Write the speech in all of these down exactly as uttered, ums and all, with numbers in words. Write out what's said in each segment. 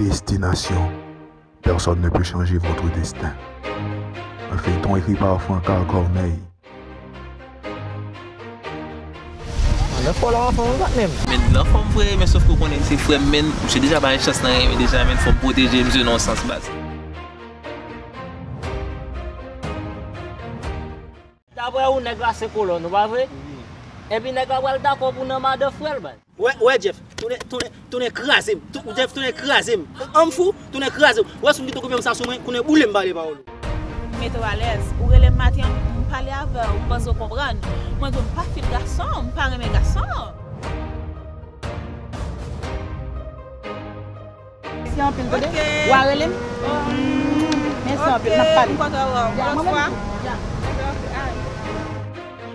Destination. Personne ne peut changer votre destin. Un feuilleton écrit par Franca Corneille. Nan fò la w anfòm ou pa menm. Men nan fòm vre, men sof ke w konnen se frè m, men misye deja bay chans nan renmen deja, men fò m pwoteje misye nan yon sans baz. Daprè ou, nèg la se kolòn, ou pa vre? Epi nèg la pral dakò pou nan madan frè l, baz. Wè, wè, Jeff, tounen, tounen, tounen kraze m. Tou- Jeff, tounen kraze m. An m fou, tounen kraze m. Wè, si w kite koupe m sa sou mwen, konnen boule m pale pawòl ou. Mete w alèz. Ou rele m maten an, m pale avè w, m panse w konprann. Mwen di w m pa fil gason, m pa renmen gason. Mèsi anpil, tande. Ou a rele m? Mèsi anpil, n ap pale. M kontan wè w. Yon lòt fwa.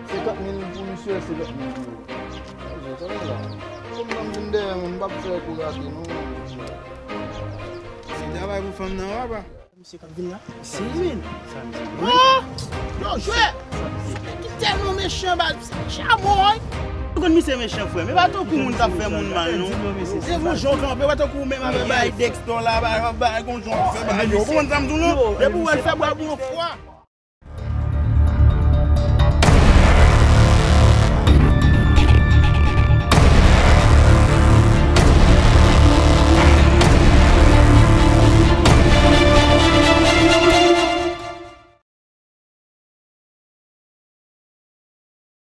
Senkant mil pou misye, senkant mil pou ou. Sa vle la. Kòm nan m vin dèyè mwen, m p ap fè kou rate non. Se travay pou fanm nan, papa. Misye k ap vin la. Si, men. Oh! Yo, jwè! Ki tèlman mechan, baz. Chabon, wi. Ou konn misye mechan, frè. Men pa tankou moun k ap fè moun mal, non. Se yon jan w kanpe, pa tankou ou menm avè bay Dexter la, bay, bay, gon jan w fè bay yo. Ou konprann sa m di w, non? Depi w wè l fè bwa pou yon fwa.